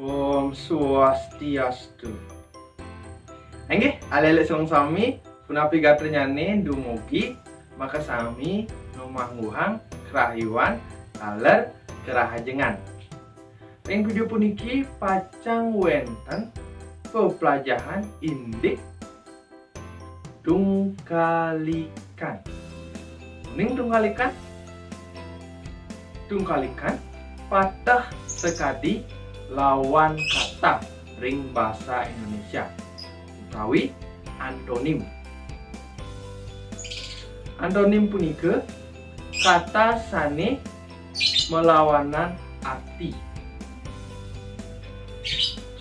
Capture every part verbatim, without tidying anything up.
Om Swastiastu. Inggih, alit-alit sareng sami, punapi gatrané? Dumugi makasami ngamangguhang karahayuan taler karahajengan. Ring vidéo puniki pacang wénten peplajahan indik tungkalikan. Uning tungkalikan? Tungkalikan pateh sakadi lawan kata ring basa Indonesia, utawi antonim. Antonim punika kata sané malawanan arti.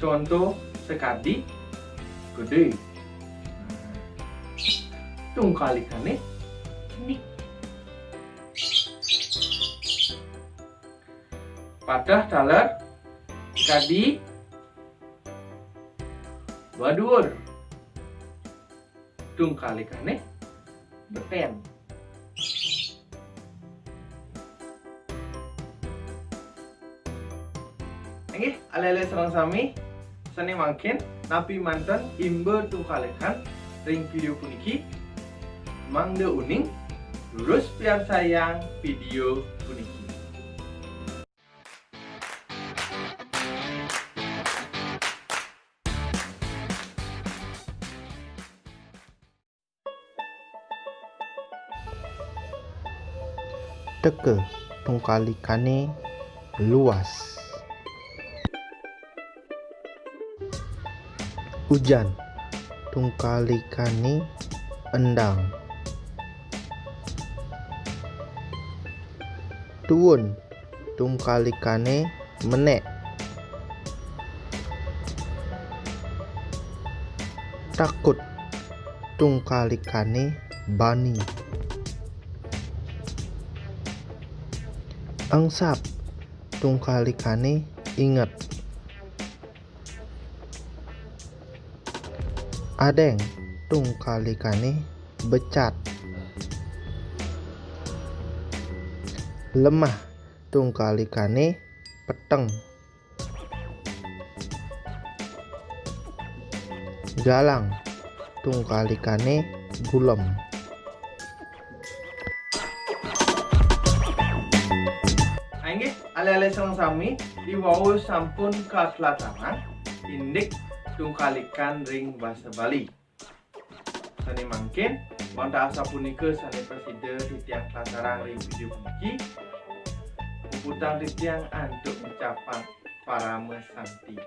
Conto sakadi gedé. Tungkalikané cenik. Pateh taler kadi baduur. Tungkalikané betén. Inggih, alit-alit sareng sami, sané mangkin napi manten imba tungkalikan ring vidéo puniki, mangda uning durus piarsayang vidéo puniki. Teka, tungkalikané luas. Ujan, tungkalikané endang. Tuun, tungkalikané menék. Takut, tungkalikané bani. Engsap, tungkalikané inget. Adéng, tungkalikané becat. Lemah, tungkalikané peteng. Galang, tungkalikané gulem. Inggih, alit-alit sareng sami, i wau sampun katlatarang indik tungkalikan ring basa Bali. Sané mangkin, wantah asapunika sané prasida titiang tlatarang ring vidéo puniki, puputang titiang antuk ngucapang parama santi.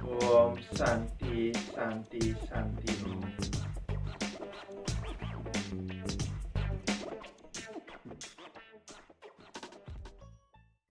Om Santi, Santi, Santi Om.